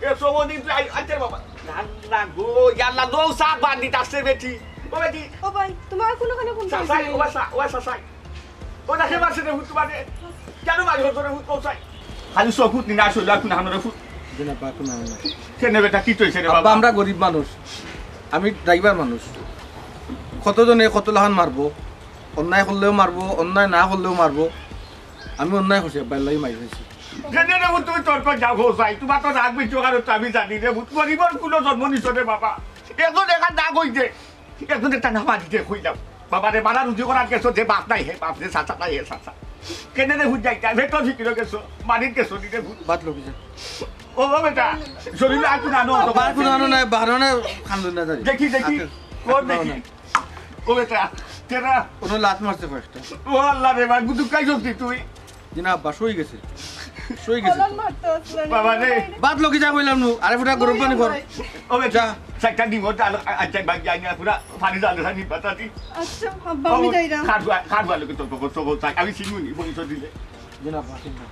এ, সবদিন তুই আই-, আইতে বাবা। না, না গো, ইয়াল্লা, দৌ সাত বান্দিত আছে বেটি। ও বেটি। ও ভাই, তোমার কোনোখানে কোন চাচাই, ও চাচাই, ও চাচাই। ও না, হে মারছে রে ফুট তোমারে। কেন মারি হতো রে ফুট, ও চাই? খালি সব ফুট নি না, শৈলা কোন হানো রে ফুট। দিন আব্বা, কোন হানো না। কেন বেটা, কি চইছে রে আব্বা, বাবা? আমরা গরিব মানুষ, আমি ড্রাইভার মানুষ। কতজনে কত লাহান মারবো, অন্যায় করলেও মারবো, অন্যায় না করলেও মারবো। আমি অন্যায় করছি আব্বা, এল্লাগি মারি খাইছি। কেন রে ফুট, তুমি তর্ক যাও, ও চাই। তোমার তো রাগ বেশি, কারণ তো আমি জানি রে ফুট, গরিবর কোনো জন্ম নিছ রে বাবা। এখন এখান না কইতে। একজন একটা না মারি দে কইলাম। বাবা রে, বালা রুজি করার গেছো, যে বাপ নাই হে বাপ, যে চাচা নাই হে চাচা। কেনে রে হুঁজ যাইতা, ভেতর ফিকিরো গেছো, মারির গেছো নি রে হুঁজ। বাদ লগি যা। ও, ও বেটা, শরীরে আর কোনো আনো, বাবা, আর কোনো আনো নাই, বাহানো না, খান্দন না জানি। দেখি, দেখি, আতে, কোন আতে দেখি? নাই। ও বেটা, তেরা। কোনো লাত মারছে কয়েকটা। ও আল্লাহ রে, ভাই, গুদুকাই সত্যি তুই। জি না আব্বা, সই গেছে, সই গেছে। কলম মারতো আসলে না। বাবা রে। বাদ লগি যা কইলাম নু, আরে ফুটা গরম পানি কর। ও বেটা, যা। চারটা ডিম ওটা আলো, আ-, আচ্ছা, ভাই, যাই না, পুরা পানি জালে, পানি পাতা দি। আচ্ছা, আব্বা, আমি ও, যাই না। খাটুয়া, খাটুয়া লোকে তো, তো, তো, তো, আমি চিনি নি, পরিচয় দিলে। জি না আব্বা, ঠিক না।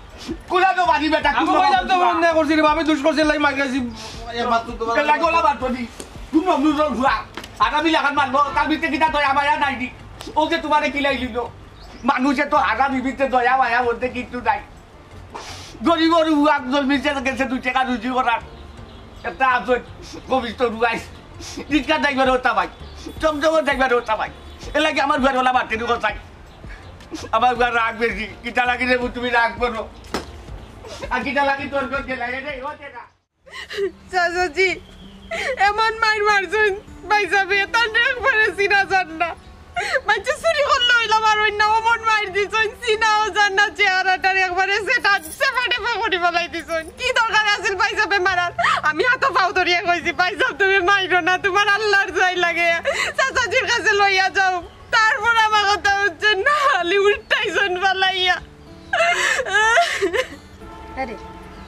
কোলা তো বাড়ি বেটা, আমি কোলা কইলাম তো বাড়ি। অন্যায় করছি রে, আমি দুষ করছি, লাই মার গেছি। এ বাদ তো তোমার এ লাগে ওলা বাদ তো দি। কোন নমরুদ ঘুরা। আগামী লাখান মারবো, তার ভিতরে কিতা দয়া মায়া নাই দি। ও যে তোমারে কিলাই লিল। মানুষে তো হারা বিবিতে দয়া মায়া বলতে কিচ্ছু নাই। গরিবর উয়াক জন্মিছে গেছে দুই টাকা রুজি করার। একটা আজ কবিষ্ট রুয়াইস। রিক্সা ড্রাইভার হতা ভাই। চমচমর ড্রাইভার হতা ভাই। এর লাগে আমার ঘর ওলা মারতে দিব চাই। আমার ঘর রাগ বেশি। কিতা লাগি রে তুমি রাগ করো। আর কিতা লাগি তোর ঘর গেলা? রে, রে, ও যে না। চাচাজি, এমন মাইর মারছইন, ভাইসাবে, তানরে একবারে চিনা যার না। মাইনষে চুরি করলে অইলা মারইন না, অমন মাইর দিছইন, চিনাও যার না, চেহারাটার একবারে সেটা, সেফা টেফা করি ফালাই দিছইন। কি দরকার আছিল ভাইসাবে মারার? আমি হাতো পাও ধরিয়া কইছি, "ভাইসাব, তুমি মাইরো না, তোমার আল্লাহর দোয়াই লাগে, চাচাজির কাছে লইয়া যাও।" তারপর আমার কথা হুনছইন না, খালি উল্টাইছইন ফালাইয়া। আরে,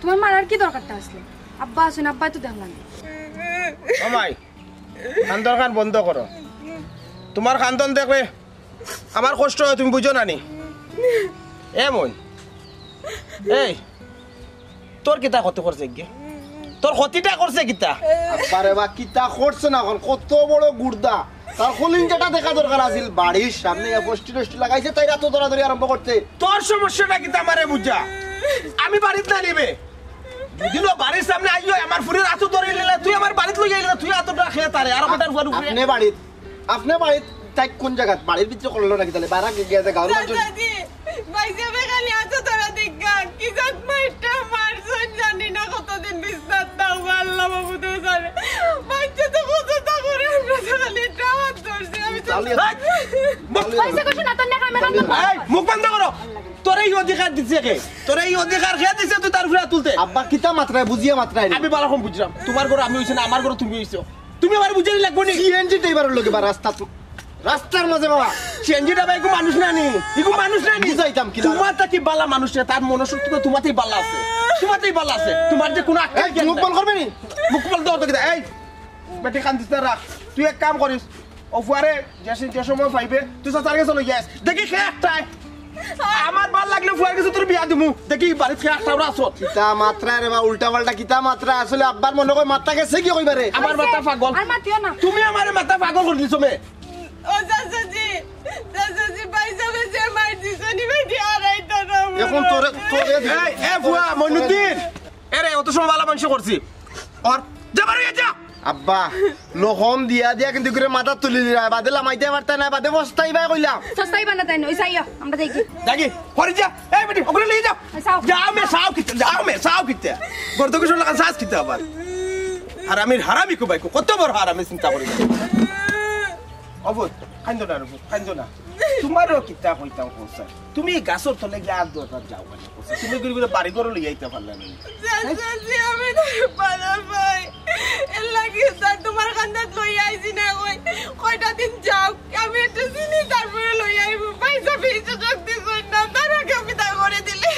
তোমার মারার কি দরকারটা আসলে? আব্বা আছইন, আব্বায় তো দেখলা না। ও মাই, কান্দন কান বন্ধ করো। তোমার কান্দন দেখলে আমার কষ্ট হয়, তুমি বুঝো না নি? এমন। এই, তোর কিতা ক্ষতি করছে গিয়া? তোর ক্ষতিটা করছে কিতা? আব্বারে বা, কিতা করছে না এখন? কত বড় গুর্দা। তার কলিজাটা দেখা দরকার আছিল। বাড়ির সামনে গিয়া ফষ্টি টষ্টি লাগাইছে, তাইর আতো ধরাধরি আরম্ভ করছে। তোর সমস্যাটা কিতা আমারে বুঝা? আমি বাড়িত না নিবে। দুদিনও বাড়ির সামনে আইও, আমার ফুরির আতো ধরি নিলে, তুই আমার বাড়িত লই আইলে, তুই আতোটা খেয়ে তারে, আর আমার ফুয়ার উপরে। আপনে বাড়িত, আপনে বাড়িত তাই কোন জাগাত? বাড়ির ভিতরে করলো নাকি তাহলে? বারা গিয়া দে গাউর মানুষ। চাচাজি, ভাইসাবে খালি আতো ধরা দেখা। কি জাত মাইরটা মারছইন জানি না, কতদিন বিছনাত থাকবো, আল্লাহ মাবুদ জানে। মাইরছে তো কততা করে, আমরা তো খালি টাওয়ার ধরছি। আমি তো তাহলে এই, মুখ, পয়সা কইছো না, তোর না কামে কাম না। এই, মুখ বন্ধ করো। তোরে এই অধিকার দিছে কে? তোরে এই অধিকার কে দিছে তুই তার ফুরির আত তুলতে? আব্বা, কিতা মাতরায়, বুঝিয়া মাতরায় নি। আমি বালা কম বুঝরাম। তোমার ঘর আমি অইছি না, আমার ঘর তুমি অইছো। তুমি আমারে বুঝানি লাগবো নি? সিএনজি ড্রাইভারর লগে বা রাস্তাত, রাস্তার মাঝে বাবা। সিএনজি ড্রাইভার ইগু মানুষ না নি? ইগু মানুষ না নি? বুঝাইতাম কিলা? তোমার থাকি বালা মানুষ না, তার মনশক্তি তো তোমাতেই বালা আছে। তোমাতেই বালা আছে। তোমার যে কোনো আক্কেল এই, জ্ঞান মুখ নাই। বন্ধ করবে নি? মুখ বন্ধ করতে কিতা? এই, বেটি কান্দিস না, রাখ। তুই এক কাম করিস, ও ফুয়ারে যে সে-, যে সময় পাইবে, তুই চাচার গেছে লই যাস। দেখি কে একটায়। আমার ভালা লাগলে ফুয়ার গেছে তোর বিয়া দিমু। দেখি বাড়িত কে একটা ওরা আসো। কিতা মাতরায় রে বা, উল্টা পাল্টা কিতা মাতরায়? আসলে আব্বার মনে হয় মাথা গেছে কি কইবারে? আমার মাথা পাগল। আর মাতিও না। তুমি আমারে মাথা পাগল করি দিছো মে। ও চাচাজি, চাচাজি, ভাইসাবে যে মাইর দিছইন, ই মাইর দিয়া আর আইতা না। এখন তোরে, তোরে এই, এ ফুয়া, মইনুদ্দিন। এরে, অত সময় বালা মানষে করছি। ওর, যা বারো, যা। আব্বা, লহম দিয়া দিয়া কিন্তু করে মাথা তুলি দিলা। বাদে লামাইতে পারতা না, বাদে পস্তাইবায় কইলাম। পস্তাইবা না তাইন, ওই চাইও, আমরা দেখি। দেখি, হরি যা, এই বেটি, ওগুলো নিয়ে যাও। ওই চাও। যাও মে, চাও কিতা, যাও মে, চাও কিতা। গর্ত কিছু লাগান শ্বাস কিতা আবার। হারামির হারামি কো ভাই, কত বড় হারামি চিন্তা করি। অবুত, কান্দো না রে পুত, কান্দো না। তোমারও কিতা কইতাম কইছা। তুমি গাছর তলে গিয়া আর দরকার যাও কেনে কইছা। তুমি ঘুরে ঘুরে বাড়ি ঘর লইয়া আইতা পারলা না। চাচাজি, আমি তো পারা ভাই। এর লাগি স্যার তোমার কান্দাত লইয়া আইছি না কই। কয়টা দিন যাও, আমি একটু চিনি তারপরে লইয়া আইবো। ভাইসাবে সুযোগ দিছইন না, তারা কেউ বিদায় করে দিলে।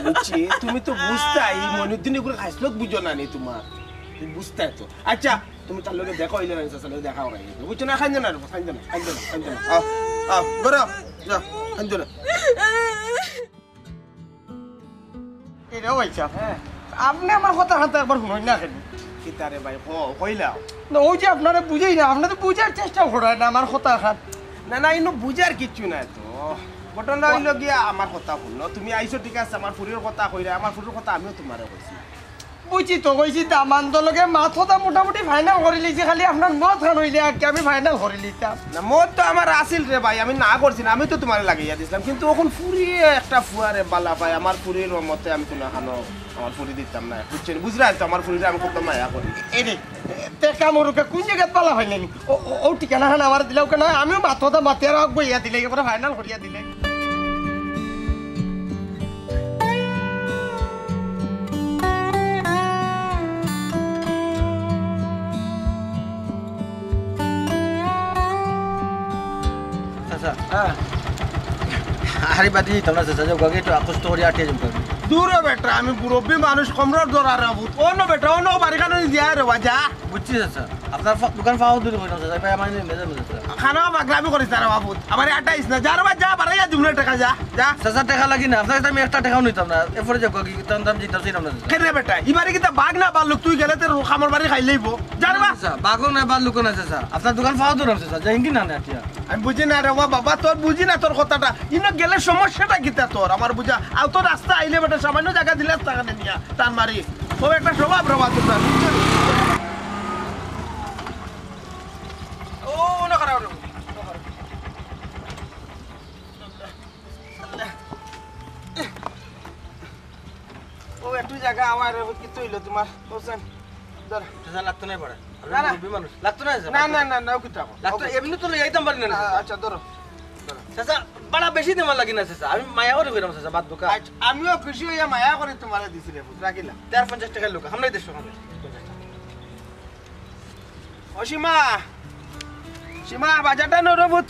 বুঝছি, তুমি তো বুঝতায়, এই মইনুদ্দিন এগুলো খাইছলত বুঝো না নি তোমার। তুমি বুঝতায় তো। আচ্ছা, তুমি তার লগে দেখা অইলে না, তার লগে দেখা অইলে। বুঝছো না? কান্দো না রে, কান্দো না, কান্দো না, কান্দো না। আও, আও, ঘরো আও, যাও, কান্দো না। এরে ভাইসাব, হ্যাঁ। আপনে আমার কথা হাতে একবার হুনইন না কেনে? কিতা রে ভাই, কও, কইলাও। না, অউ যে আপনারে বুঝাই না, আপনে তো বুঝার চেষ্টা করইন না আমার কথা খান। না, না, ইনো বুঝার কিচ্ছু নাই তো। ঘটনা অইলো গিয়া, আমার কথা হুনো, তুমি আইছো ঠিক আছে, আমার ফুরির কথা কইরায়, আমার ফুরির কথা আমিও তুমারে কইছি। বুঝছি তো, কইছি দামান্দর লগে মাত-কথা মোটামুটি final করিলিছি, খালি আপনার মত খান অইলে আর কি আমি final করিলিতাম। না, মত তো আমার আছিল রে ভাই, আমি না করছি না, আমি তো তুমারে লাগাইয়া দিছলাম, কিন্তু অখন ফুরিয়ে একটা ফুয়ারে বালা পায়, আমার ফুরির মতে আমি কুনুখানো আমার ফুরি দিতাম না, বুঝছো নি? বুঝরায় তো আমার ফুরিরে আমি কত মায়া করি। এই রে, তে কামরুকে কুন জাগাত বালা পাইলায়নি? অউ, অউ, অউ ঠিকানা খান আমারে দিলাও কেনে? আমিও মাত-কথা মাতিয়ার আগ বইয়া দিলাই, এবারে final করিয়া দিলাই। চাচা। হ্যাঁ। আরে বাদ দিতাম না চাচা, যে গগে একটু কষ্ট করি আটিয়া যাইতাম। দূর হ বেটা, আমি মুরব্বি মানুষ, কমরর দরার আবুত। অনো বেটা, অনো বাড়ি খানো দিয়া রে বা, যা। বুঝছি চাচা, আপনার ফা-, দোকান ফাও দূর হইলাম চাচা, ভাই আমার নিয়ে মেজাজ মেজাজ চাচা। খানা পাগলামি করিস না রে বাবুত, আমারে আটাইস না, যা রে বা, যা, বাড়াইয়া দিমু না টেকা, যা, যা। চাচা, টেকা লাগি না, আপনার কাছে আমি একটা টেকাও নিতাম না, এরপরে যে গগি দাম দাম দিতাম চাইলাম না চাচা। কেনে বেটা, ইবারে কিতা বাঘ না বাল্লুক, তুই গেলে তোর কামর বাড়ি খাইলাইবো, যা রে বা। চাচা, বাঘও না, বাল্লুকও না চাচা, আপনার দোকান ফাও দূর আছে চাচা, যাইন কি না, না, আটিয়া। আমি বুঝি না রে বা বাবা, তোর বুঝি না তোর কথাটা। ইনো গেলে সমস্যাটা কিতা তোর? আমার বুঝা, আও তো রাস্তা আইলে বেটা সামান্য জাগা দিলে টাকা নিয়া টান মারি। ও একটা স্বভাব রে বা তোমরা, বুঝছো নি? ও, না খারাপ রে। ও একটু জাগা আমার, কিতা অইলো তুমার? হোসেন, ধর। চাচা, লাগতো না পড়া। আমি না, না। মুরব্বি মানুষ। লাগতো না, চাচা, না, লাগতো না, না। না, না, ও কিতা কর? লাগতো, এমনে তো লই আইতাম পারি না, না, চাচা। আচ্ছা, ধরো। ধরো। চাচা, বালা বেশি দেওয়া লাগে না, চাচা। আমি মায়া করি কইরাম, চাচা, বাদ দোকা। আচ্ছা, আমিও খুশি অইয়া মায়া করি তুমারে দিছি রে পুত, রাখিলাম। তেরো পঞ্চাশ টেকা লোক, আমরা দেড়শো খাবে। ও সীমা, সীমা, বাজারটা নরবুত।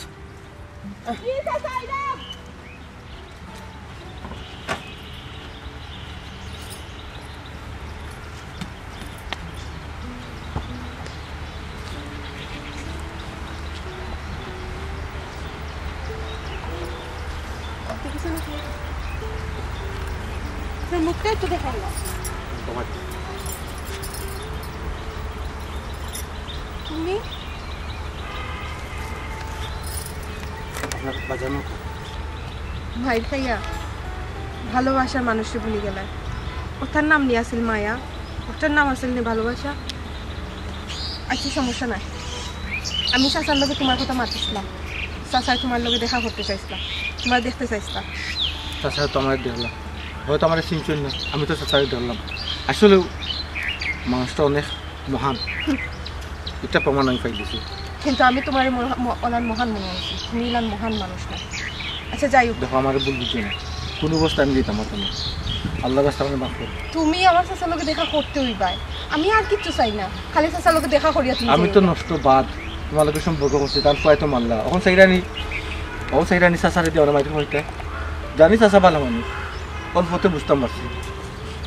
দেখেছো না? তোর মুখটা একটু দেখাই না। তোমার তুমি? আপনার বাজানো। মাইর খাইয়া ভালোবাসার মানুষরে ভুলি গেলায়। ওটার নাম নি আছিল মায়া, ওটার নাম আছিল নি ভালোবাসা। আচ্ছা, সমস্যা নাই, আমি চাচার লগে তোমার কথা মাতিছিলাম। চাচায় তোমার লগে দেখা করতে চাইছিলাম, তোমার দেখতে চাইছিলাম। চাচায় তো আমারে দেখলাম, হয়তো আমারে চিনছইন না, আমি তো চাচারে দেখলাম। আসলেও মানুষটা অনেক মহান, এটা প্রমাণ আমি পাই গেছি। কিন্তু আমি তোমার মহা-, ম-, ওলান মহান মনে হয়েছি, তুমি ইলান মহান মানুষ না। আচ্ছা, যাই হোক। দেখো, আমারে ভুল বুঝো না, কোনো অবস্থা আমি দিতাম পারতাম না। আল্লাহর রাস্তা আমারে মাফ করো। তুমি আমার চাচার লগে দেখা করতে হইবায়, আমি আর কিচ্ছু চাই না, খালি চাচার লগে দেখা করিয়া তুমি আমি যাইও তো না। নষ্ট বাদ, তোমার লগে সম্পর্ক করছি, তার ফুয়ায় তো মারলা, অখন চাইরানি, অখন চাইরানি চাচারে দিয়া ওরা মাইতে হইতে। জানি চাচা ভালা মানুষ, অল্পতে বুঝতাম পারছি।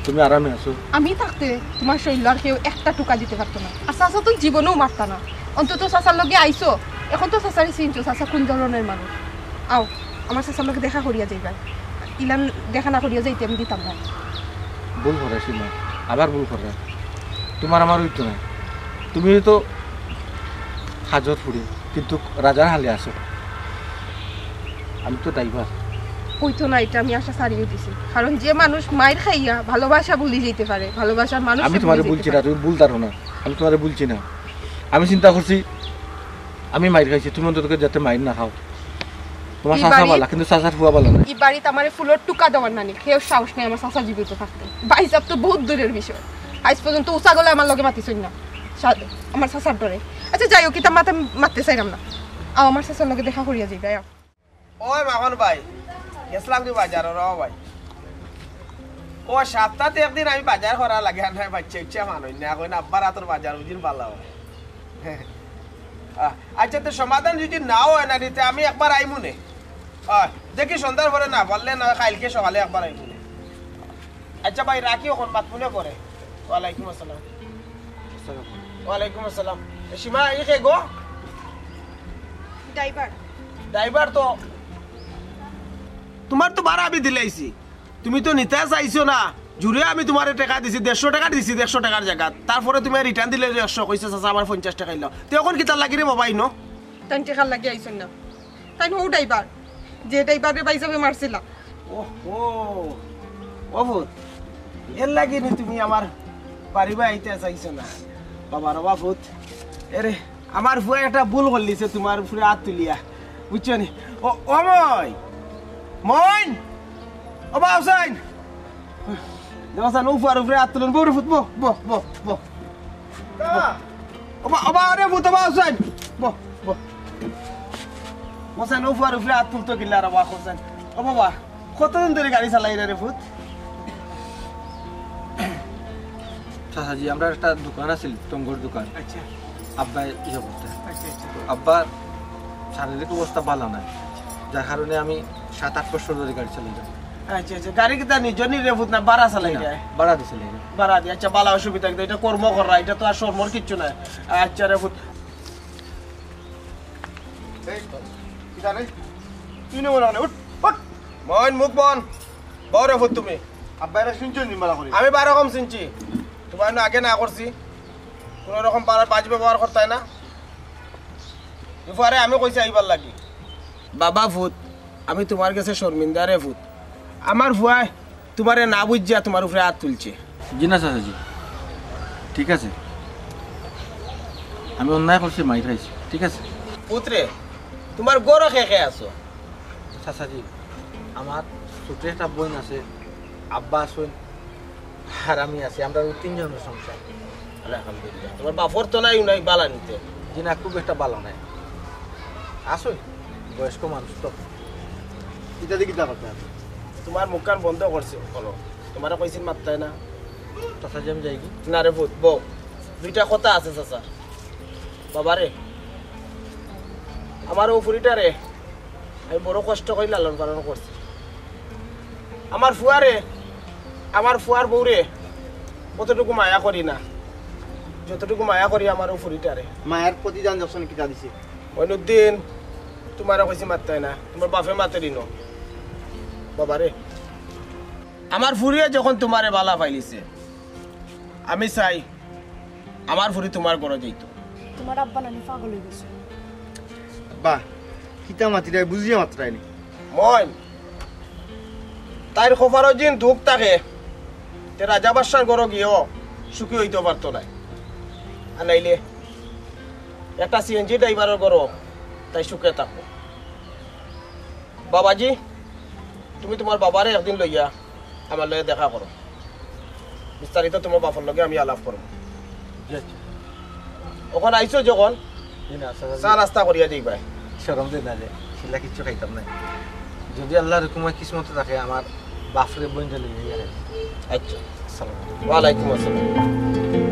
তুমি আরামে আছো? আমি থাকতে তোমার শরীর আর কেউ একটা টুকা দিতে পারতো না, আর চাচা তো জীবনেও মারতা না। অন্তত চাচার লগে আইছো, এখন তো চাচারে চিনছো, চাচা কোন ধরনের মানুষ। আও, আমার চাচার লগে দেখা করিয়া যাইবা, ইলান দেখা না করিয়া যাইতে আমি দিতাম না। ভুল করে সীমা, আবার ভুল করে। তোমার আমার হইতো না, তুমি তো হাজত ফুড়ি, কিন্তু রাজার হালে আছো। আমি তো ড্রাইভার। হইতো না, এটা আমি আশা ছাড়িয়ে দিছি, কারণ যে মানুষ মাইর খাইয়া ভালোবাসা ভুলি যেতে পারে, ভালোবাসার মানুষ আমি তোমারে বলছি না, তুমি ভুল ধারো না। আমি তোমারে বলছি না, আমি চিন্তা করছি আমি মাইর খাইছি, তুমি অন্তত যাতে মাইর না খাও। তোমার ই চাচা বাড়ি- বালা, কিন্তু চাচার ফুয়া বালা না। ই বাড়িত আমারে ফুলর টুকা দেওয়ার নানি, কেউ সাহস নাই আমার চাচা জীবিত থাকতে। ভাইসাব তো বহুত দূরের বিষয়, আজ পর্যন্ত উঁচা গলায় আমার লগে মাতিছইন না, সা-, আমার চাচার ডরে। আচ্ছা, যাই হোক, ইতা মাতে মাততে চাইলাম না। আও, আমার চাচার লগে দেখা করিয়া যাইবা, আও। ওই মাখন ভাই, গেছলাম কি বাজারো রে ভাই? ও সপ্তাহে একদিন আমি বাজার করা লাগে, আর নাই বাচ্চা ইচ্ছা মানুষ না, কইন আব্বার হাতর বাজার বুঝিন ভালা হয়। আহ, আচ্ছা, তো সমাধান যদি নাও হয় না নিতে, আমি একবার আইমুনে। আহ, দেখি সন্ধ্যার পরে না পারলে না, কালকে সকালে একবার আইমুনে। আচ্ছা ভাই, রাখি, অখন মাতমুনে পরে। ওয়ালাইকুম আসসালাম। আসসালাম। ওয়ালাইকুম আসসালাম। এ, সীমা, ই কে গো? ড্রাইভার। ড্রাইভার তো। তোমার তো ভাড়া আমি দিলাইছি। তুমি তো নিতে চাইছো না। জুরে আমি তুমারে টেকা দিছি, দেড়শো টেকা দিছি, দেড়শো টেকার জাগাত। তারপরে তুমি রিটার্ন দিলে যে একশো, কইছো, "চাচা, আমার পঞ্চাশ টেকা দিলাও।" তে অখন কিতার লাগি রে বাবা ইনো? তাইন টেকার লাগি আইছইন না। তাইন হউ ড্রাইভার, যে ড্রাইভাররে ভাইসাবে মারছিলা। ওহো, ও পুত, এর লাগি নি তুমি আমার বাড়ি বায় আইতে চাইছো না? বাবা রে বাবা পুত, এরে, আমার ফুয়া একটা ভুল করলিছে তুমার উপরে আত তুলিয়া, বুঝছো নি? ও, ও মইন, মইন, ও বা হুসাইন, দেখো সান, ও ফুয়ার উপরে আত তুলইন, বও রে পুত, বও, বও, বও, বও। ও বা, ও বা, আরে পুত, ও বা হুসাইন, বও, বও। হুসাইন, ও ফুয়ার উপরে আত তুলতো কিলা রে বা হুসাইন? ও বাবা, কতদিন ধরি গাড়ি চালাইরে রে পুত? চাচাজি, আমরার একটা দোকান আছিল, টঙ্গর দোকান। আচ্ছা। আব্বায় ইয়ে করতে। আচ্ছা, আচ্ছা। তো আব্বার শারীরিক অবস্থা ভালা নায়, যার কারণে আমি সাত আট বছর ধরি গাড়ি চালাইরাম। আচ্ছা, আচ্ছা। গাড়ি কিতা নিজর নি রে পুত, না ভাড়া চালাইরে? না, ভাড়া দি চালাইরাম। ভাড়া দি, আচ্ছা, ভালা অসুবিধা কিতা, ইটা কর্ম কররা, ইটা তো আর শরমর কিচ্ছু নায়। আচ্ছা রে পুত। এই, কিতা রে? তুই নে মনে হয়, উঠ, উঠ। মইন, মুখ বন। বও রে পুত তুমি। আব্বা, এরা শুনছো নি মারা করি? আমি বারো কম চিনছি। তুমার না আগে না করছি। কোনো রকম বাড়ার বাজ ব্যবহার করতায় না। এরপরে আমি কইছি আইবার লাগি। বাবা পুত, আমি তুমার গেছে শর্মিন্দা রে পুত। আমার ফুয়ায় তুমারে না বুঝিয়া তুমার উপরে আত তুলছে। জি না চাচাজি, ঠিক আছে, আমি অন্যায় করছি, মাইর খাইছি, ঠিক আছে। পুত রে, তুমার ঘরো কে কে আছো? চাচাজি, আমার ছোট একটা বইন আছে, আব্বা আছইন, আর আমি আছি, আমরার তিনজনর সংসার। আলহামদুলিল্লাহ। তুমার বাপর তো নাই, নাই ভালা নি তে? জি না, খুব একটা ভালা নায়। আছইন, বয়স্ক মানুষ তো। ইতা দি কিতা করতায়? তুমার মুখখান বন্ধ করছি, বলো। তুমারে কইছি মাততায় না। চাচাজি, আমি যাইগি? না রে পুত, বও। দুইটা কথা আছে চাচা। বাবা রে, আমার অউ ফুড়িটারে আমি বড় কষ্ট করি লালন পালন করছি। আমার ফুয়ারে, আমার ফুয়ার বউরে অতটুকু মায়া করি না, যতটুকু মায়া করি আমার অউ ফুড়িটারে। মায়ার প্রতিদান যখন কিতা দিছে? মইনুদ্দিন, তুমারে কইছি মাততায় না, তুমার বাপে মাতের ইনো। বাবা রে, আমার ফুড়িয়ে যখন তুমারে ভালা পাইলিছে, আমি চাই আমার ফুড়ি তুমার ঘরো যাইতো। তুমার আব্বা নানি পাগল অই গেছে। বা, কিতা মাতিরায়, বুঝিয়া মাতরায় নি। মইন, তাইর কপালো যেন দুখ থাকে, তে রাজা বাদশার ঘরো গিয়াও সুখী অইতো পারতো নায়। আর নাইলে একটা সিএনজি ড্রাইভারর ঘরো তাই সুখে থাকবো। বাবাজি, তুমি তুমার বাবারে একদিন লইয়া আমার লগে দেখা করো, বিস্তারিত তুমার বাপর লগে আমি আলাপ করমু। জি, আচ্ছা। অখন আইছো যখন, জি না, আচ্ছা, চা নাস্তা করিয়া যাইবায়। শরম দে না রে, শিলা কিচ্ছু খাইতাম না। যদি আল্লাহর হুকুমে কিসমতে থাকে, আমার বাপরে বইনরে লইয়া আইমু। আচ্ছা। আসসালামু আলাইকুম। ওয়ালাইকুম আসসালাম।